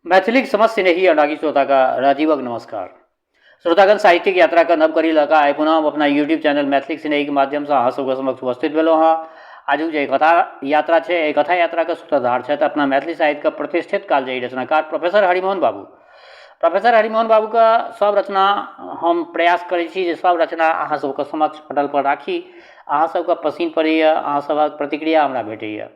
मैथिलीक समस्त स्नेही अनुरागी श्रोताका राजीवक नमस्कार। श्रोतागण, साहित्यिक यात्राक नव कड़ी लऽ कऽ आइ पुनः हम अपना यूट्यूब चैनल मैथिलीक स्नेहीक माध्यमसँ अहाँ सबके समक्ष उपस्थित भेलहुँ हँ। आजुक जे कथा यात्रा छै, एहि कथा यात्राक सूत्रधार छथि अपना मैथिली साहित्यके प्रतिष्ठित कालजयी रचनाकार प्रोफेसर हरिमोहन बाबू। प्रोफेसर हरिमोहन बाबूके सब रचना हम प्रयास करै छी जे सब रचना अहाँ सबके समक्ष पटल पर राखी। अहाँ सबके पसिन पड़ैए, अहाँ सबहक प्रतिक्रिया हमरा भेटैए।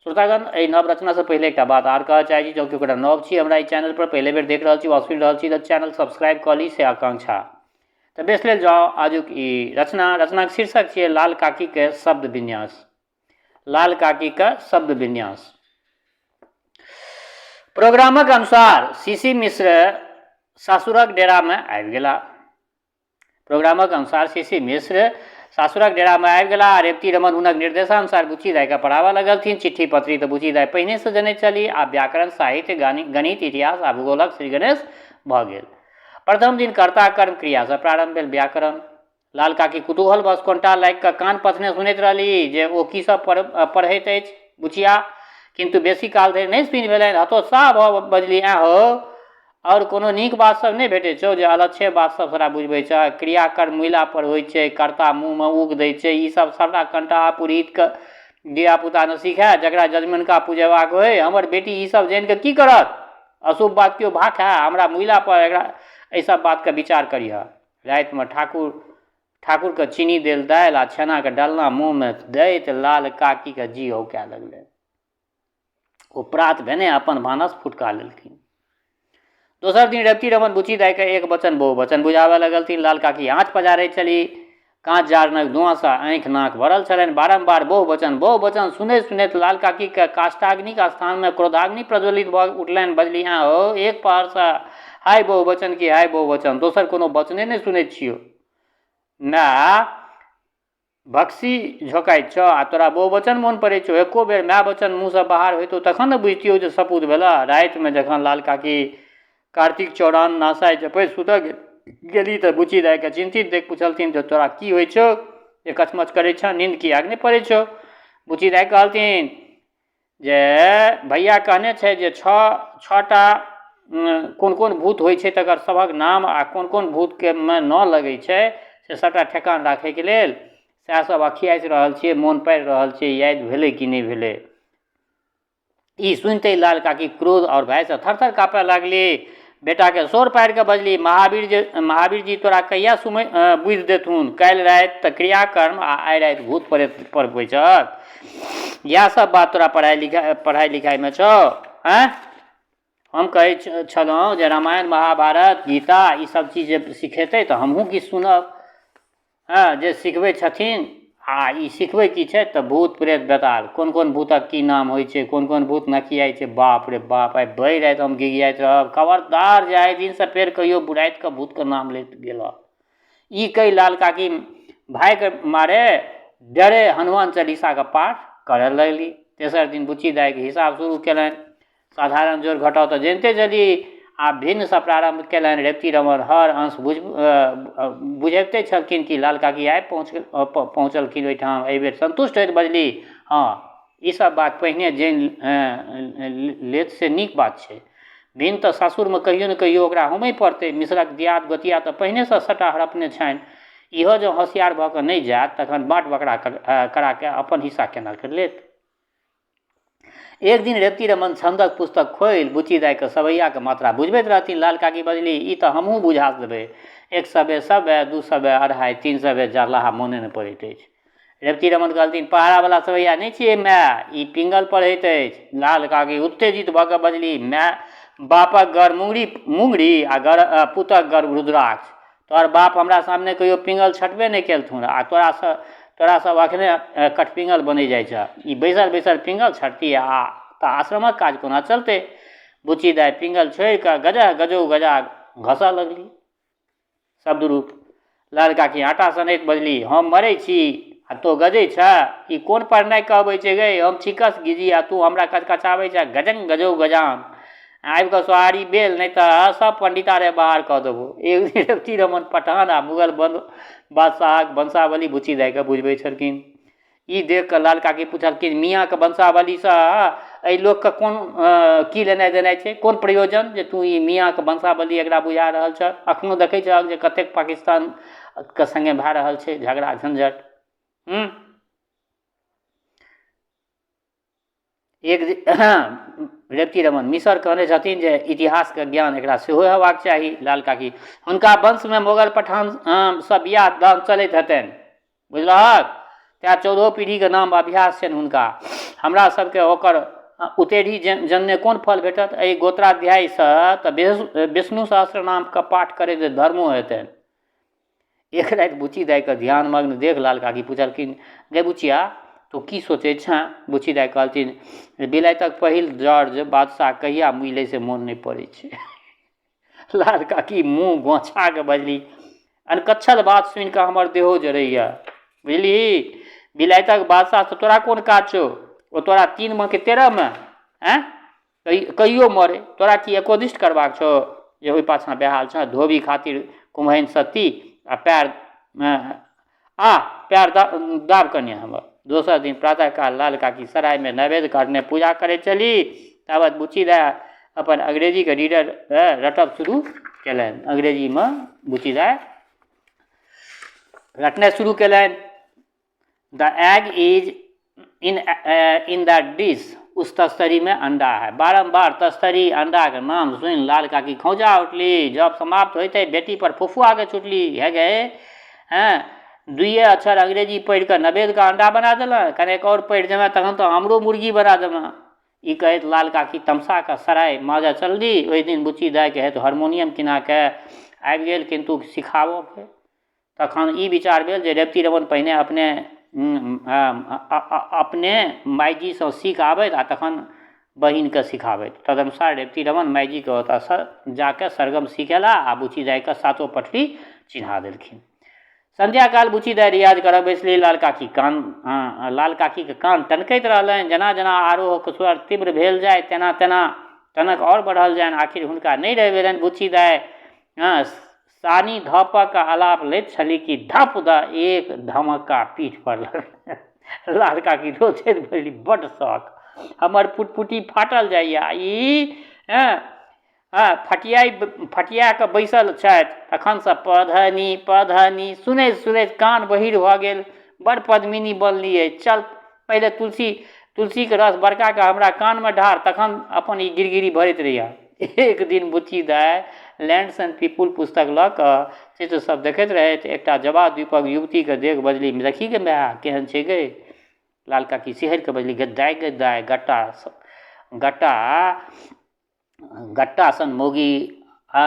श्रोतागण, एहि नव रचनासँ पहिले एकटा बात आर कहऽ चाहै छी। जँ केओ गोटा नव छी, हमरा एहि चैनलपर पहिले बेर देख रहल छी वा सुनि रहल छी, तऽ चैनल सब्सक्राइब कऽ ली, से आकांक्षा। तऽ बेस लेल जाउ आजुक ई रचना। रचनाक शीर्षक छियै लाल काकीके शब्द विन्यास। लाल काकीके शब्द विन्यास। प्रोग्रामक अनुसार सी सी मिश्र सासुरक डेरामे आबि गेला। प्रोग्रामक अनुसार सी सी मिश्र सासुरक डेरामे आबि गेलाह आ रेवती रमण हुनक निर्देशानुसार बुच्ची दाइकेँ पढ़ाबऽ लगलथिन। चिट्ठी पत्री तऽ बुच्ची दाइ पहिनेसँ जनैत छलीह आ व्याकरण, साहित्य, गणित, इतिहास आ भूगोलक श्रीगणेश भऽ गेल। प्रथम दिन कर्ता कर्म क्रियासँ प्रारम्भ भेल व्याकरण। लाल काकी कुतूहलवश कोनटा लागि कऽ कान पथने सुनैत रहलीह जे ओ की सब पढ़ैत अछि बुचिया, किन्तु बेसी काल धरि नहि सुनि भेलनि। हतोत्साह भऽ बजलीह, ऐं हौ, आओर कोनो नीक बात सब नहि भेटै छौ जे अलच्छे बात सब सारा बुझबै छह? क्रियाकर्म मुइला पर होइ छै, कर्ता मुँहमे ऊक दै छै, ई सब सबटा कंटा पुरहितके धियापुता ने सिखै जकरा जजमनका पुजेबाक होइ। हमर बेटी ई सब जानि कऽ की करत? अशुभ बात केओ भाखै? हमरा मुइला पर एकरा एहि सब बातके विचार करिहऽ। रातिमे ठाकुरके चीनी देल दालि आ छेनाके डलना मुँहमे दैत लाल काकीके जी औकाए लगलै। ओ प्रात भेने अपन भानस फुटका लेलखिन। दोसर दिन रेवती रमन बुच्ची दाइके एक वचन बहुवचन बुझाबऽ लगलथिन। लाल काकी आँच पजारैत छली। काँच जारनक धुआँसँ आँखि नाक भरल छलनि। बारम्बार बहुवचन बहुवचन सुनैत सुनैत लाल काकीके काष्ठाग्निक स्थानमे क्रोधाग्नि प्रज्वलित भऽ उठलनि। बजली, ऐं हौ, एक पहरसँ हाय बहुवचन कि हाय बहुवचन, दोसर कोनो वचने नहि सुनैत छियौ। माय भक्सी झोकाइत छह आ तोरा बहुवचन मोन पड़ै छौ। एको बेर माय वचन मुँहसँ बाहर होइतौ तखन ने बुझतियौ जे सपूत भेलह। रातिमे जखन लाल काकी कार्तिक चौरान नासाइ जपैत सुतऽ गेली तऽ बुच्ची दाइके चिन्तित देख पुछलथिन जे तोरा की होइ छौ जे कछमछ करै छह, नींद किएक नहि पड़ै छौ? बुच्ची दाइ कहलथिन जे भैया कहने छै जे छओ छओटा कोन कोन भूत होइ छै तकर सभक नाम आ कोन कोन भूतके मे न लगै छै से सभटा ठेकान राखैके लेल सएह सब अखियासि रहल छियै, मोन पाड़ि रहल छियै, यादि भेलै कि नहि भेलै। ई सुनिते लाल काकी क्रोध आओर भयसँ थर थर काँपय लागली। बेटाके शोर पाड़ि कऽ बजली, महावीर जे महावीर जी तोरा कहिया सुमै बुद्धि देथुन? काल्हि राति तऽ क्रियाकर्म आ आइ राति भूत प्रेत पढ़बै छहक। इएह सब बात तोरा पढ़ाइ लिखाइमे छौ? आँय, हम कहै छलहुँ जे रामायण, महाभारत, गीता ई सब चीज जे सिखेतै तऽ हमहूँ किछु सुनब। हँ, जे सिखबै छथिन आ ई सिखबै की छै तऽ भूत प्रेत बेताल, कोन कोन भूतक की नाम होइ छै, कोन कोन भूत नकियाइ छै। बाप रे बाप, आइ भरि राति हम घिघियाइत रहब। खबरदार जे आइ दिनसँ फेर कहियो बुरातिके भूतके नाम लैत गेलह। ई कहि लाल काकी भाइके मारे डरे हनुमान चालीसाके पाठ करय लगली। तेसर दिन बुच्ची दाइके हिसाब शुरू केलनि। साधारण जोड़ घटाव तऽ जनिते छली, आ भिन्नसँ प्रारम्भ केलनि। रेवती रमण हर अंश बुझबिते छलखिन कि लाल काकी आबि पहुँचलखिन ओहिठाम। एहिबेर सन्तुष्ट होइत बजली, हँ, ई सब बात पहिने जानि लेत से नीक बात छै। भिन्न तऽ सासुरमे कहियो ने कहियो ओकरा होमय पड़तै। मिश्रक दियाद गोतिया तऽ पहिनेसँ सभटा हड़पने छनि। इहो जँ होशियार भऽ कऽ नहि जायत तखन बाँट बकरा करा कऽ अपन हिस्सा केना कऽ लेत? एक दिन रेवती रमन छन्दक पुस्तक खोलि बुच्ची दाइके सवैयाके मात्रा बुझबैत रहथिन। लाल काकी बजली, ई तऽ हमहूँ बुझा देबै। एक सबे सबे, दू सबे अढ़ाइ, तीन सबे जरलाहा मोने नहि पड़ैत अछि। रेवती रमन कहलथिन, पहरावला सवैया नहि छियै माय, ई पिंगल पढ़ैत अछि। लाल काकी उत्तेजित भऽ कऽ बजली, माय बापक गर मुंगरी मुंगरी आ गर पुतक गर रुद्राक्ष। तोहर बाप हमरा सामने कहियो पिंगल छटबे नहि केलथुन आ तोरा सब अखने कठपिंगल बनै जाइ छह। ई बैसल बैसल पिंगल छटती आ तऽ आश्रमक काज कोना चलतै? बुच्ची दाइ पिंगल छोड़ि कऽ गजह गजौ गजा घसऽ लगली। शब्दरूप। लाल काकी आटा सनैत बजली, हम मरै छी आ तोँ गजै छह? ई कोन पढ़नाइ कहबै छै गै? हम चिकस गिजी आ तूँ हमरा कचकचाबै छह गजंग गजौ गजान। आबि कऽ सोहारी बेल, नहि तऽ सब पंडितारे बाहर कऽ देबौ। एक दिन रेवती रमन पठान आ मुगल बादशाहक वंशावली बुच्ची दाइके बुझबै छलखिन। ई देख कऽ लाल काकी पुछलखिन, मियाँके वंशावलीसँ एहि लोकके कोन की लेनाइ देनाइ छै, कोन प्रयोजन जे तू ई मियाँके वंशावली एकरा बुझा रहल छह। अखनो देखै छहक जे कतेक पाकिस्तानके सङ्गे भए रहल छै झगड़ा झंझट। एक रेवती रमन मिसर कहने छथिन जे इतिहासके ज्ञान एकरा सेहो हेबाक चाही। लाल काकी हुनका वंशमे मोगल पठान सब बियाह दान चलैत हेतनि, बुझलहक? तैँ 14 पीढ़ीके नाम अभ्यास छनि हुनका। हमरा सबके ओकर उतेढ़ी जनने कोन फल भेटत? एहि गोत्राध्यायसँ तऽ विष्णु सहस्र नामके पाठ करैत धर्मो हेतनि। एक राति बुच्ची दाइके ध्यानमग्न देख लाल काकी पुछलखिन, गै बुचिया, तू की सोचै छेँ? बुच्ची दाइ कहलथिन, बिलायतक पहिल जॉर्ज बादशाह कहिया मुइलै से मोन नहि पड़ै छै। लाल काकी मुँह गोछा कऽ बजली, अनकच्छल बात सुनि कऽ हमर देहो जरैया, बुझलिही? बिलायतक बादशाह से तोरा कोन काज छौ? ओ तोरा 3 मे कि 13 मे आँय कहियो मरे, तोरा की एकोदिष्ट करबाक छौ जे ओहि पाछाँ बेहाल छँ? धोबी खातिर कुम्हैन सत्ती आ पैर आ पैर दाब कने हमर। दोसर दिन प्रातःकाल लाल काकी सरायमे नैवेद्य काटने पूजा करैत छली, ताबत बुच्ची दाइ अपन अंग्रेजीके रीडर रटब शुरू केलनि। अंग्रेजीमे बुच्ची दाइ रटनाइ शुरू केलनि। The egg is in the dish, उस तस्तरी में अंडा है। बारम्बार तस्तरी अंडाके नाम सुनि लाल काकी खौंझा उठली। जब समाप्त होइते बेटी पर फुफुआ के छुटली, हे गे हँ, दुइए अक्षर अंग्रेजी पढ़ि कऽ नवेदके अंडा बना देलक, कनेक आओर पढ़ि जेबेँ तखन तऽ हमरो मुर्गी बना देबेँ। ई कहैत लाल काकी तमसा कऽ सराय माजऽ चलली। ओहि दिन बुच्ची दाइके हेतु हारमोनियम किना कऽ आबि गेल, किन्तु सिखाबऽ के तखन ई विचार भेल जे रेवती रमन पहिने अपने अपने माइजीसँ सीख आबथि आ तखन बहिनके सिखाबथि। तदनुसार रेवती रमन माइजीके ओतऽसँ जाकऽ सरगम सीख अयलाह आ बुच्ची दाइके सातो पटरी चिन्हा देलखिन। संध्याकाल बुच्ची दाइ रियाज करऽ बैसली। लाल काकी कान लाल काकीके कान टनकैत रहलनि। जेना जेना आरोहके स्वर तीव्र भेल जाय तेना तेना टनक आओर बढ़ल जानि। आखिर हुनका नहि रहि भेलनि। बुच्ची दाइ सानी धपक अलाप लैत छली कि धप दऽ एक धमक्का पीठ पर लगलनि। लाल काकी रोचैत बजली, बड्ड शौक, हमर पुटपुटी फाटल जाइए, ई हँ फटियाइ फटिया कऽ बैसल छथि तखनसँ पधनी पधनी सुनैत सुनैत कान बहिर भऽ गेल। बड़ पद्मिनी बनली अछि, चल पहिले तुलसी तुलसीके रस बड़काके हमरा कानमे ढार, तखन अपन ई गिरगिरी भरैत रहिहऽ। एक दिन बुच्ची दाइ लैंड्स एंड पीपुल पुस्तक लऽ कऽ चित्र सब देखैत रहथि। एकटा जवा द्वीपक युवतीके देख बजली, देखी गे माय, केहन छै गे? लाल काकी सिहरि कऽ बजली, गे दाइ गे दाइ, गट्टा गट्टा गट्टा सन मौगी, आ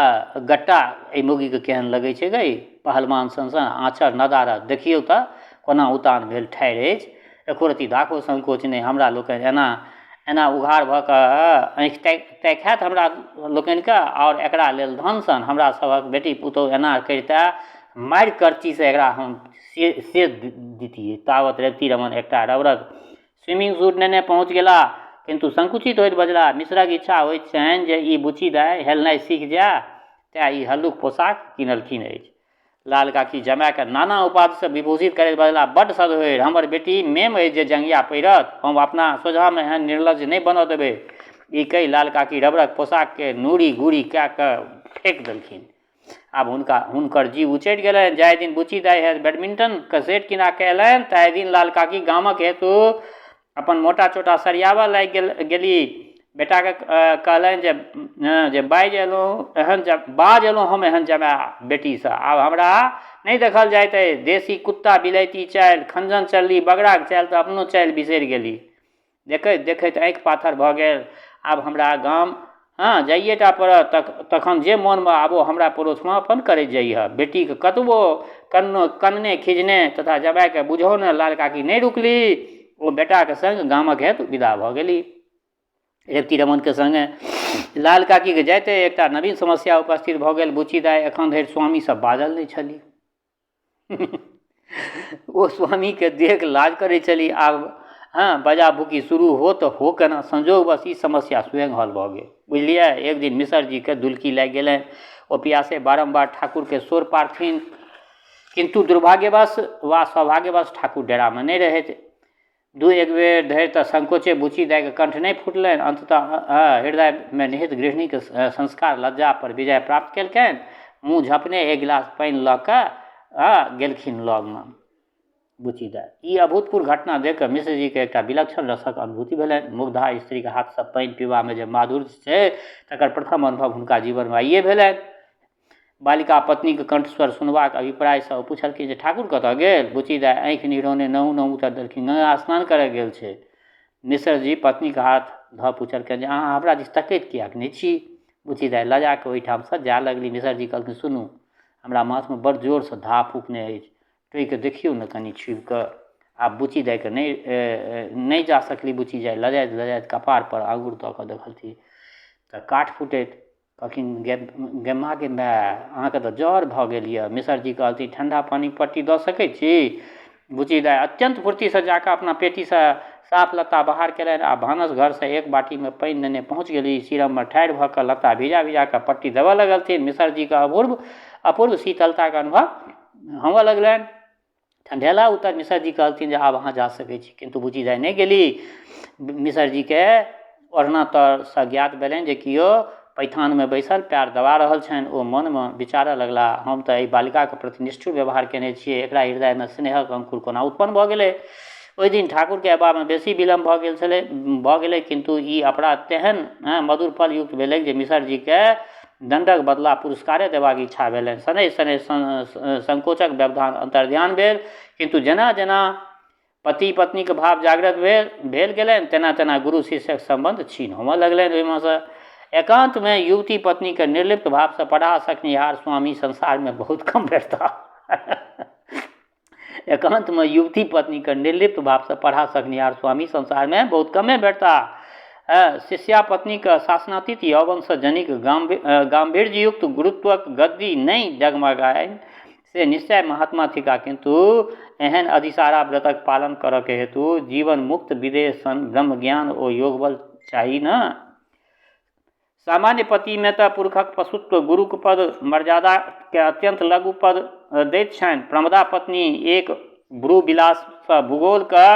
गट्टा एहि मौगीके केहन लगै छै गै, पहलवान सन सन आँचर नदारद, देखियौ तऽ कोना उतान भेल ठाढ़ि अछि, एको रत्ती धाखो संकोच नहि। हमरा लोकनि एना एना उघार भऽ कऽ आँखि ताकि ताकि हैत हमरा लोकनिके, आओर एकरा लेल धन सन हमरा सभक बेटी पुतोहु एना करितए, मारि करचीसँ एकरा हम से से दितियै। तावत रेवती रमन एकटा रबरक स्विमिंग सूट नेने पहुँच गेलाह, किन्तु संकुचित होइत बजलाह, मिश्रक इच्छा होइत छनि जे ई बुच्ची दाइ हेलनाइ सीख जाय, तेँ ई हल्लुक पोशाक किनलखिन अछि। लाल काकी जमायकेँ नाना उपाधिसँ विभूषित करैत बजलाह, बड्ड सधोरि, हमर बेटी मेम अछि जे जंघिया पहिरत, हम अपना सोझाँमे एहन निर्लज्ज नहि बनऽ देबै। ई कहि लाल काकी रबरक पोशाककेँ नूरी-गूरी कए कऽ फेकि देलखिन। आब हुनका हुनकर जीह उचटि गेलनि। जाहि दिन बुच्ची दाइ हेतु बैडमिंटनके सेट किना कऽ अयलनि ताहि दिन लाल काकी गामक हेतु अपन मोटा चोटा सरियाबऽ लागि गेल गेली। बेटाके कहलनि जे जे बाजि अयलहुँ एहन बाज अयलहुँ हम एहन जमाय बेटीसँ, आब हमरा नहि देखल जाइत अछि। देशी कुत्ता बिलायती चालि, खंजन चलली बगड़ाके चालि तऽ अपनो चालि बिसरि गेली। देखैत देखैत आँखि पाथर भऽ गेल। आब हमरा गाम हँ जाइए टा पड़त, तखन जे मोनमे आबो हमरा पड़ोसमे अपन करैत जइहऽ। बेटीके कतबो कननो कनने खिजने तथा जमायके बुझौने लाल काकी नहि रुकली। ओ बेटाके सङ्ग गामक हेतु विदा भऽ गेली रेवती रमणके सङ्गे। लाल काकीके जाइते एकटा नवीन समस्या उपस्थित भऽ गेल। बुच्ची दाइ एखन धरि स्वामीसँ बाजल नहि छली। ओ स्वामीके देख लाज करै छली। आब हँ बजा भुकी शुरू हो तऽ हो केना? संजोगवश ई समस्या स्वयं हल भऽ गेल, बुझलियै? एक दिन मिसर जीके दुलकी लागि गेलनि। ओ पियासे बारम्बार ठाकुरके शोर पारथिन, किन्तु दुर्भाग्यवश वा सौभाग्यवश ठाकुर डेरामे नहि रहथि। दू एक बेर धरि तऽ संकोचे बुच्ची दाइके कण्ठ नहि फुटलनि। अन्ततः हृदयमे निहित गृहिणीक संस्कार लज्जा पर विजय प्राप्त केलकनि। मुँह झपने एक गिलास पानि लऽ कऽ गेलखिन लगमे बुच्ची दाइ। ई अभूतपूर्व घटना देख कऽ मिश्रजीके एकटा विलक्षण रसक अनुभूति भेलनि। मुग्धा स्त्रीक हाथसँ पानि पीबामे जे माधुर्य छै तकर प्रथम अनुभव हुनका जीवनमे आइए भेलनि। बालिका पत्नीक कण्ठस्वर सुनबाक अभिप्रायसँ ओ पुछलखिन जे ठाकुर कतऽ गेल? बुच्ची दाइ आँखि निरौने नहु नहु उत्तर देलखिन, गंगा स्नान करऽ गेल छै। मिश्रजी पत्नीक हाथ धऽ पुछलखिन जे अहाँ हमरा दिस तकैत किएक नहि छी? बुच्ची दाइ लजा कऽ ओहिठामसँ जाय लगली। मिश्रजी कहलखिन, सुनू, हमरा माथमे बड़ जोरसँ धाह फूकने अछि, टोकि देखियौ ने कनि छुबि कऽ। आब बुच्ची दाइके नहि जा सकली। बुच्ची दाइ लजाइत लजाइत कपारपर आँगुर दऽ कऽ देखलथिन तऽ काठ फुटैत। कहलखिन, गे गे माँ गे माय, अहाँके तऽ जर भऽ गेल यऽ। मिसरजी कहलथिन, ठण्डा पानिक पट्टी दऽ सकै छी? बुच्ची दाइ अत्यन्त फुर्तीसँ जा कऽ अपना पेटीसँ साफ लत्ता बाहर केलनि आ भानस घरसँ एक बाटीमे पानि नेने पहुँच गेली। सीरममे ठाढ़ि भऽ कऽ लत्ता भिजा भिजा कऽ पट्टी देबऽ लगलथिन। मिसरजीके अपूर्व अपूर्व शीतलताके अनुभव होमऽ लगलनि। ठण्ढेला उत्तर मिसरजी कहलथिन जे आब अहाँ जा सकै छी, किन्तु बुच्ची दाइ नहि गेली। मिसरजीके ओढ़ना तरसँ ज्ञात भेलनि जे केओ पैथानमे बैसल पएर दबा रहल छनि। ओ मनमे विचारऽ लगला, हम तऽ एहि बालिकाके प्रति निष्ठुर व्यवहार केने छियै, एकरा हृदयमे स्नेहक अंकुर कोना उत्पन्न भऽ गेलै? ओहि दिन ठाकुरके अयबामे बेसी विलम्ब भऽ गेल छलै भऽ गेलै, किन्तु ई अपराध तेहन मधुर फलयुक्त भेलै जे मिसरजीके दण्डक बदला पुरस्कारे देबाक इच्छा भेलनि। शनैः शनैः संकोचक व्यवधान अन्तर्ध्यान भेल, किन्तु जेना जेना पति पत्नीक भाव जागृत भेल भेल गेलनि तेना तेना गुरु शिष्यक सम्बन्ध क्षीण होमऽ लगलनि। ओहिमे सँ एकान्तमे युवती पत्नीके निर्लिप्त भावसँ पढ़ा सकनिहार स्वामी संसारमे बहुत कम भेटताह। एकान्तमे युवती पत्नीके निर्लिप्त भावसँ पढ़ा सकनिहार स्वामी संसारमे बहुत कमे भेटताह। शिष्या पत्नीके शासनातीत यौवनसँ जनिक गाम्भीर्ययुक्त गुरुत्वक गद्दी नहि डगमगानि से निश्चय महात्मा थिका, किन्तु एहन अधिसारा व्रतक पालन करऽके हेतु जीवन मुक्त विदेह सन ब्रह्मज्ञान ओ योगबल चाही ने। सामान्य पतिमे तऽ पुरुषक पशुत्व गुरुक पद मर्यादाके अत्यन्त लघु पद दैत छनि। प्रमदा पत्नी एक भ्रू विलाससँ भूगोलके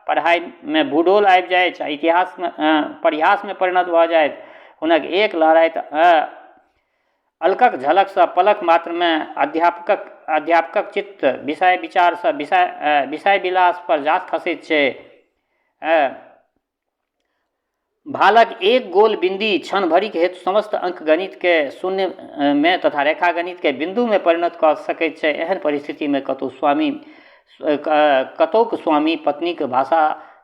पढ़ाइमे भूडोल आबि जाइछ आ इतिहासमे परिहासमे परिणत भऽ जाइत। हुनक एक लहराइत अलकक झलकसँ पलक मात्रमे अध्यापकक अध्यापकक चित्त विषय विचारसँ विषय विषय विलास पर जा खसैत छै। भालक एक गोल बिन्दी क्षण भरिक हेतु समस्त अंकगणितके शून्यमे तथा रेखागणितके बिन्दुमे परिणत कऽ सकैत छै। एहन परिस्थितिमे कतहु स्वामी कतौक स्वामी पत्नीक भाषा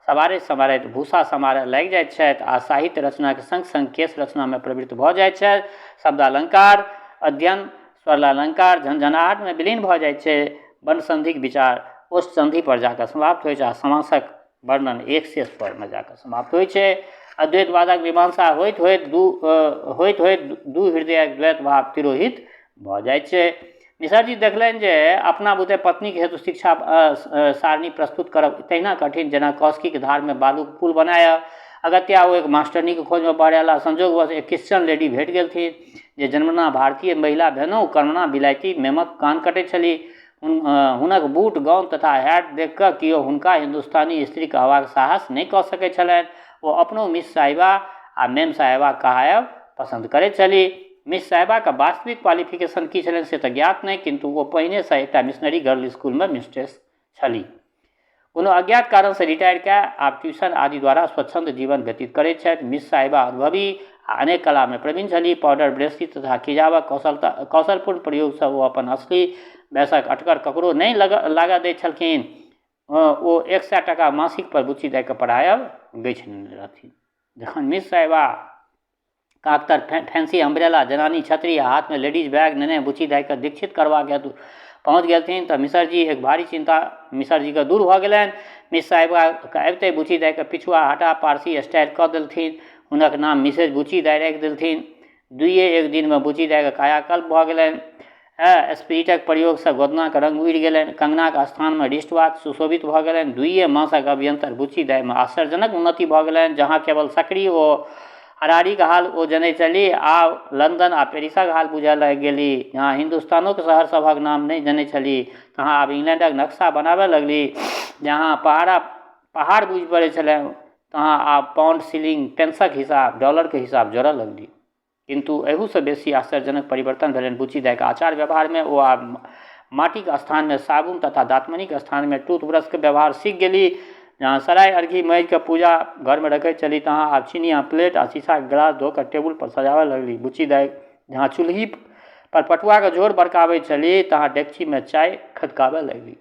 सवारैत सवारैत भूसा सम्हारऽ लागि जाइत छथि आ साहित्य रचनाक सङ्ग सङ्ग केश रचनामे प्रवृत्त भऽ जाइत छथि। शब्दालङ्कार अध्ययन स्वरालङ्कार झनझनाहटमे विलीन भऽ जाइत छै। वर्णसन्धिक विचार ओष्ठ पर जाकऽ समाप्त होइत छै आ समासक वर्णन एक शेष परमे जाकऽ समाप्त होइ छै। अद्वैतवादक मीमांसा होइत होइत दू होइत होइत दू हृदयक द्वैत भाव तिरोहित भऽ जाइ छै। मिसरजी देखलनि जे अपना बुते पत्नीक हेतु शिक्षा सारणी प्रस्तुत करब तहिना कठिन जेना कौशिकीक धारमे बालूक पुल बनायब। अगत्या ओ एक मास्टरनीक खोजमे बहरेला। संजोगवश एक क्रिश्चियन लेडी भेट गेलथिन जे जन्मना भारतीय महिला भेनहुँ कर्मणा बिलायती मेमक कान कटैत छलीह। हुनक बूट, गाउन तथा हैट देखि कऽ केओ हुनका हिन्दुस्तानी स्त्री कहबाक साहस नहि कऽ सकैत छलनि। ओ अपनो मिस साहिबा आ मेम साहिबा कहायब पसन्द करैत छलीह। मिस साहिबाक वास्तविक क्वालिफिकेशन की छलनि से तऽ ज्ञात नहि, किन्तु ओ पहिनेसँ एकटा मिशनरी गर्ल स्कूलमे मिस्ट्रेस छलीह। कोनो अज्ञात कारणसँ रिटायर कए आब ट्यूशन आदि द्वारा स्वच्छन्द जीवन व्यतीत करैत छथि। मिस साहिबा अनुभवी आ अनेक कलामे प्रवीण छलीह। पाउडर, ब्रेसी तथा खिजाबक कौशलता कौशलपूर्ण प्रयोगसँ ओ अपन असली वयसक अटकर ककरो नहि लागऽ दैत छलखिन। ओ 100 टाका मासिक पर बुच्ची दाइके पढ़ायब गछि नेने रहथिन। जखन मिस साहिबा काँख तर फैंसी अम्ब्रेला, जनानी छतरी आ हाथमे लेडीज बैग नेने बुच्ची दाइके दीक्षित करबाक हेतु पहुँच गेलथिन तऽ मिसरजी एक भारी चिन्ता मिसरजीके दूर भऽ गेलनि। मिस साहिबाके अबिते बुच्ची दाइके पिछुआ हटा पारसी स्टाइल कऽ देलथिन। हुनक नाम मिसेज बुच्ची दाइ राखि देलथिन। दुइए एक दिनमे बुच्ची दाइके कायाकल्प भऽ गेलनि। स्पिरिटक प्रयोगसँ गोदनाक रंग उड़ि गेलनि। कंगनाक स्थानमे रिस्टवाच सुशोभित भऽ गेलनि। दुइए मासक अभ्यन्तर बुच्ची दाइमे आश्चर्यजनक उन्नति भऽ गेलनि। जहाँ केवल सकरी ओ हरारीक हाल ओ जनैत छलीह, आब लन्दन आ पेरिसक हाल बूझऽ लागि गेलीह। जहाँ हिन्दुस्तानोक शहर सभक नाम नहि जनैत छलीह, तहाँ आब इंग्लैंडक नक्शा बनाबऽ लगलीह। जहाँ पहाड़ा पहाड़ बुझि पड़ै छलनि, तहाँ आब पाउण्ड शिलिंग पेंसक हिसाब डॉलरके हिसाब जोड़ऽ लगली। किन्तु एहूसँ बेसी आश्चर्यजनक परिवर्तन भेलनि बुच्ची दाइके आचार व्यवहारमे। ओ आब माटिक स्थानमे साबुन तथा दातमनिक स्थानमे टूथब्रशके व्यवहार सीख गेली। जहाँ सराइ अर्घी माँजिके पूजा घरमे रखैत छली, तहाँ आब चिनिया प्लेट आ शीशाके ग्लास धो कऽ टेबुल पर सजाबऽ लगली। बुच्ची दाइ जहाँ चूल्ही पर पटुआके झोर बरकाबै छली, तहाँ डेकचीमे चाय खदकाबऽ लगली।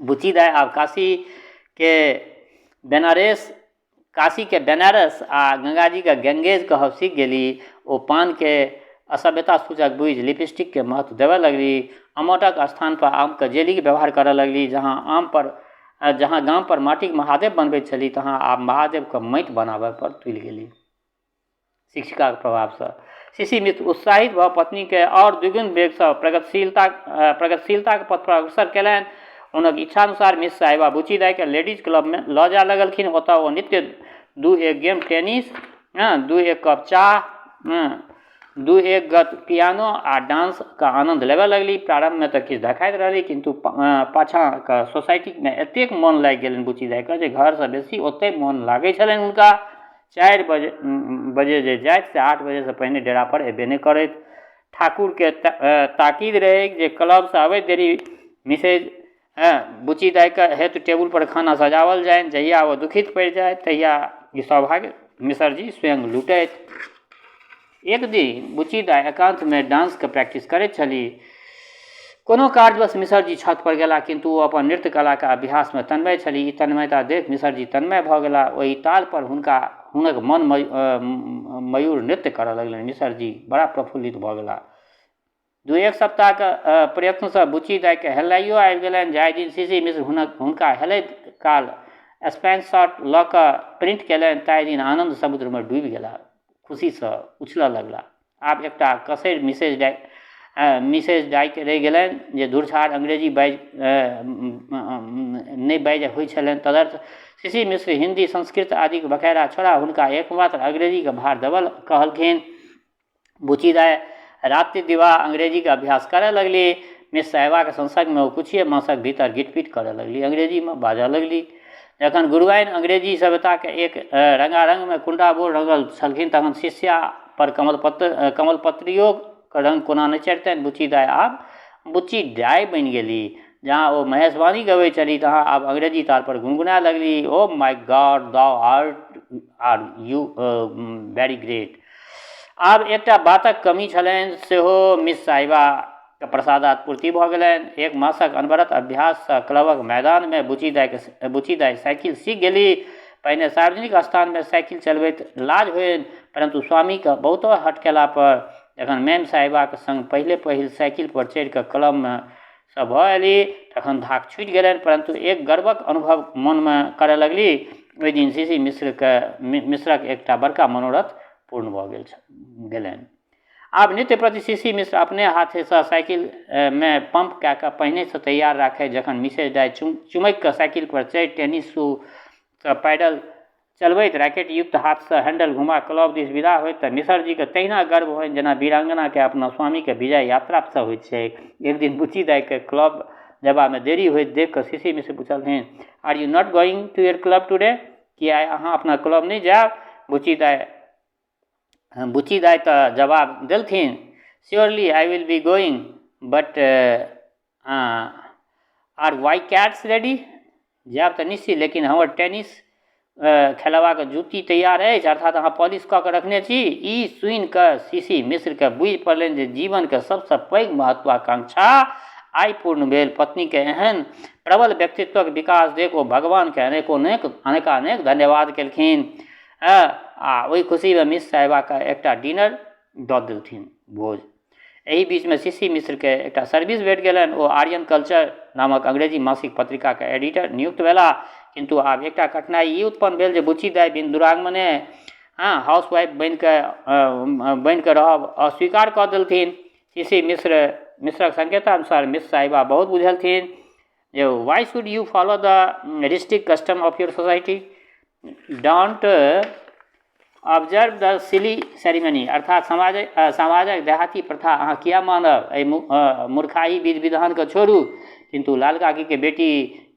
बुच्ची दाइ आब काशीके बनारस काशीके बनारस आ गङ्गाजीके गङ्गेज कहब सीख गेली। ओ पानके असभ्यता सूचक बुझि लिपस्टिकके महत्व देबऽ लगली। अमोटक स्थानपर आमके जेलीके व्यवहार करऽ लगली। जहाँ गामपर माटिक महादेव बनबैत छली, तहाँ आब महादेवके माटि बनाबऽ पर तुलि गेली। शिक्षिकाक प्रभावसँ सी मित्र उत्साहित भऽ पत्नीके आओर द्विगुण वेगसँ प्रगतिशीलताक पथ पर अग्रसर कयलनि। हुनक इच्छानुसार मिस साहिबा बुच्ची दाइके लेडीज क्लबमे लऽ जाय लगलखिन। ओतऽ ओ नित्य दू एक गेम टेनिस, दू एक कप चाह, दू एक गत पियानो आ डांसके आनन्द लेबऽ लगली। प्रारम्भमे तऽ किछु धखाइत रहली, किन्तु पाछाँके सोसाइटीमे एतेक मोन लागि गेलनि बुच्ची दाइके जे घरसँ बेसी ओतहि मोन लागै छलनि हुनका। 4 बजे जे जाथि से 8 बजेसँ पहिने डेरापर अयबे नहि करथि। ठाकुरके ताकीद रहै जे क्लबसँ अबैत देरी मिसेज बुच्ची दाइके हेतु टेबुलपर खाना सजाओल जानि। जहिया ओ दुखित पड़ि जाथि तहिया ई सौभाग्य मिसरजी स्वयं लूटथि। एक दिन बुच्ची दाइ एकान्तमे डांसके प्रैक्टिस करैत छली। कोनो कार्यवश मिसरजी छत पर गेला, किन्तु ओ अपन नृत्य कलाके अभ्यासमे तन्मय छली। ई तन्मयता देख मिसरजी तन्मय भऽ गेला। ओहि ताल पर हुनका हुनक मन मयूर नृत्य करऽ लगलनि। मिसरजी बड़ा प्रफुल्लित भऽ गेला। दू एक सप्ताहके प्रयत्नसँ बुच्ची दाइके हेलनाइयो आबि गेलनि। जाहि दिन सी सी मिश्र हुनका हेलैत काल स्पैन शर्ट लऽ कऽ प्रिंट कयलनि, ताहि दिन आनन्द समुद्रमे डूबि गेला, खुशीसँ उछलऽ लगला। आब एकटा कसरि मिसेज डाइके रहि गेलनि जे धुरझाड़ अंग्रेजी बाजि नहि बाजि होइ छलनि। तदर्थ सी सी मिश्र हिन्दी संस्कृत आदिक बखेड़ा छोड़ा हुनका एकमात्र अंग्रेजीके भार देबऽ कहलखिन। बुच्ची दाइ राति दिवा अंग्रेजीके अभ्यास करऽ लगली। मिस साहिबाके संसर्गमे ओ किछुए मासक भीतर गिटपिट करऽ लगली, अंग्रेजीमे बाजऽ लगली। जखन गुरुआइन अंग्रेजी सभ्यताके एक रंगारंगमे कुण्डाबोर रंगल छलखिन, तखन शिष्या पर कमलपत्रियोके रंग कोना नहि चढ़ितनि। बुच्ची दाइ आब बुच्ची दाइ बनि गेली। जहाँ ओ महेशवाणी गबै छली, तहाँ आब अंग्रेजी ताल पर गुनगुनाए लगली, oh my God, thou art are you very great. आब एकटा बातक कमी छलनि, सेहो मिस साहिबाके प्रसादात पूर्ति भऽ गेलनि। एक मासक अनवरत अभ्याससँ क्लबक मैदानमे बुच्ची दाइ साइकिल सीख गेली। पहिने सार्वजनिक स्थानमे साइकिल चलबैत लाज होइन, परन्तु स्वामीके बहुतो हठ केला पर जखन मैम साहिबाक संग पहिले पहिल साइकिल पर चढ़ि कऽ क्लबमे सँ भऽ अयली, तखन धाक छूटि गेलनि, परन्तु एक गर्वक अनुभव मनमे करऽ लगली। ओहि दिन सी सी मिश्रक एकटा बड़का मनोरथ पूर्ण भऽ गेलनि। आब नित्य प्रति सी सी मिश्र अपने हाथेसँ साइकिलमे पंप कए कऽ पहिनेसँ तैयार राखथि। जखन मिसेज दाइ चुमकि कऽ साइकिल पर चढ़ि टेनिस शू सँ पैडल चलबैत रैकेट युक्त हाथसँ हैंडल घुमा क्लब दिस विदा होइत, तऽ मिसरजीके तहिना गर्व होइन जेना वीरांगनाके अपना स्वामीके विजय यात्रासँ होइत छैक। एक दिन बुच्ची दाइके क्लब जयबामे देरी होइत देख कऽ सी सी मिश्र पुछलखिन, are you not going to your club today? की आइ अहाँ अपना क्लब नहि जायब? बुच्ची दाइ तऽ जवाब देलथिन, surely I will be going, but are my cats ready? जायब तऽ निश्चित, लेकिन हमर टेनिस खेलेबाक जूती तैयार अछि, अर्थात अहाँ पॉलिश कऽ के रखने छी? ई सुनि कऽ सी सी मिश्रके बुझि पड़लनि जे जीवनके सबसँ पैघ महत्वाकांक्षा आइ पूर्ण भेल। पत्नीके एहन प्रबल व्यक्तित्वक विकास देख ओ भगवानके अनेकानेक धन्यवाद केलखिन आ ओहि खुशीमे मिस साहिबाके एकटा डिनर दऽ देलथिन, भोज। एहि बीचमे सी सी मिश्रके एकटा सर्विस भेट गेलनि। ओ आर्यन कल्चर नामक अंग्रेजी मासिक पत्रिकाके एडिटर नियुक्त भेलाह। किन्तु आब एकटा कठिनाइ ई उत्पन्न भेल जे बुच्ची दाइ बिन दुरागमने हाउस वाइफ बनिकऽ रहब अस्वीकार कऽ देलथिन। सी सी मिश्रक संकेतानुसार मिस साहिबा बहुत बुझेलथिन जे why should you follow the restrict custom of your society, don't observe the silly ceremony, अर्थात समाजक देहाती प्रथा अहाँ किया मानब, एहि मूर्खाही विधि विधानके छोड़ू। किन्तु लाल काकीके बेटी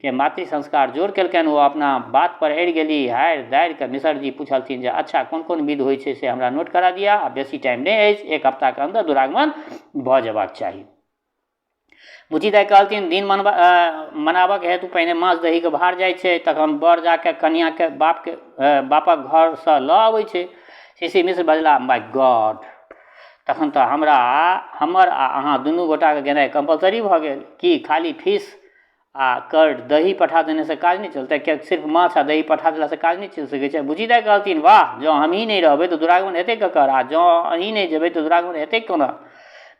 के मातृ संस्कार जोर केलकनि। ओ अपना बात पर अड़ि गेली। हारि दारि कऽ मिसरजी पुछलथिन जे अच्छा कोन कोन विध होइ छै से हमरा नोट करा दिअ, आ बेसी टाइम नहि अछि, एक हफ्ताके अन्दर दुरागमन भऽ जेबाक चाही। बुच्ची दाइ कहलथिन दिन मनबा मनाबऽके हेतु पहिने माछ दहीके भार जाइ छै, तखन बर जाके कनिआँके बापके बापक घरसँ लऽ अबै छै। सी मिश्र बजला, माय गॉड, तखन तऽ हमरा हमर आ अहाँ दुनू गोटाके गेनाइ कम्पलसरी भऽ गेल। की खाली फीस आ कर्ड दही पठा देनेसँ काज नहि चलतै? किएक सिर्फ माछ आ दही पठा देलासँ काज नहि चलि सकै छै? बुच्ची दाइ कहलथिन, वाह, जँ हमही नहि रहबै तऽ दुरागमन हेतै ककर? आ जँ अहीं नहि जेबै तऽ दुरागमन हेतै कोना?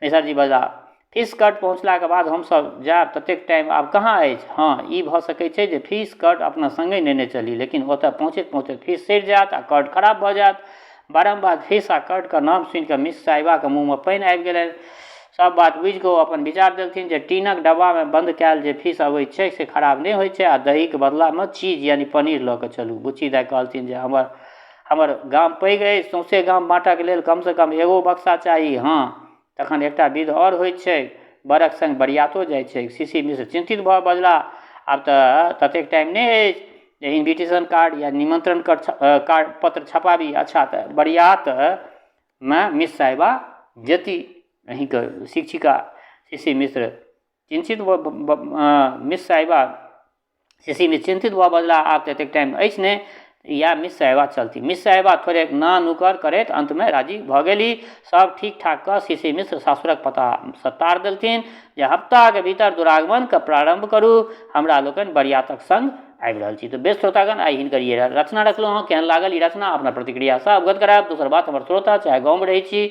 मिसरजी बजला, फीस कट पहुँचलाके बाद हमसभ जायब, ततेक टाइम आब कहाँ अछि? हँ, ई भऽ सकै छै जे फीस कट अपना सङ्गे नेने चली, लेकिन ओतऽ पहुँचैत पहुँचैत फीस सड़ि जायत आ कट खराब भऽ जायत। बारम्बार फीस आ कटके नाम सुनि कऽ मिस साहिबाके मुँहमे पानि आबि गेलनि। सभ बात बुझि कऽ ओ अपन विचार देलथिन जे टीनक डब्बामे बन्द कयल जे फीस अबैत छै से खराब नहि होइत छै, आ दहीके बदलामे चीज यानि पनीर लऽ कऽ चलू। बुच्ची दाइ कहलथिन जे हमर हमर गाम पैघ अछि, सौँसे गाम बाँटऽके लेल कमसँ कम एगो बक्सा चाही। हँ, तखन एकटा विध आओर होइत छैक, बरक संग बरियातो जाइत छैक। सी मिश्र चिन्तित भऽ बजलाह, आब तऽ ततेक टाइम नहि अछि जे इन्विटेशन कार्ड या निमंत्रण कार्ड पत्र छपाबी। अच्छा तऽ बरियातमे मिस साहिबा जेती, अहीँके शिक्षिका। सी मिश्र चिन्तित मिस साहिबा सी चिन्तित भऽ बजलाह, आब तऽ एतेक टाइम अछि नहि, या मिस साहिबा चलती। मिस साहिबा थोड़ेक ना नुकर करैत अन्तमे राजी भऽ गेली। सब ठीक ठाक कऽ सी सी मिश्र सासुरक पता सँ तार देलथिन जे हफ्ताके भीतर दुरागमनके प्रारम्भ करू, हमरा लोकनि बरियातक संग आबि रहल छी। तऽ बेस श्रोतागण, आइ हिनकर ई रचना रखलहुँ हँ। केहन लागल ई रचना अपना प्रतिक्रियासँ अवगत करायब। दोसर बात, हमर श्रोता चाहे गाँवमे रहै छी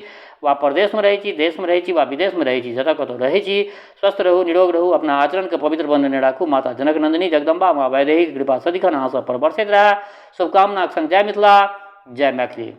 वा परदेशमे रहै छी, देशमे रहै छी वा विदेशमे रहै छी, जतऽ कतहु रहै छी, स्वस्थ रहू, निरोग रहू, अपना आचरणके पवित्र बनेने राखू। माता जनक नन्दिनी जगदम्बा माँ वैदेहीके कृपा सदिखन अहाँ सब पर बरसैत रहए। शुभकामनाक संग जय मिथिला, जय मैथिली।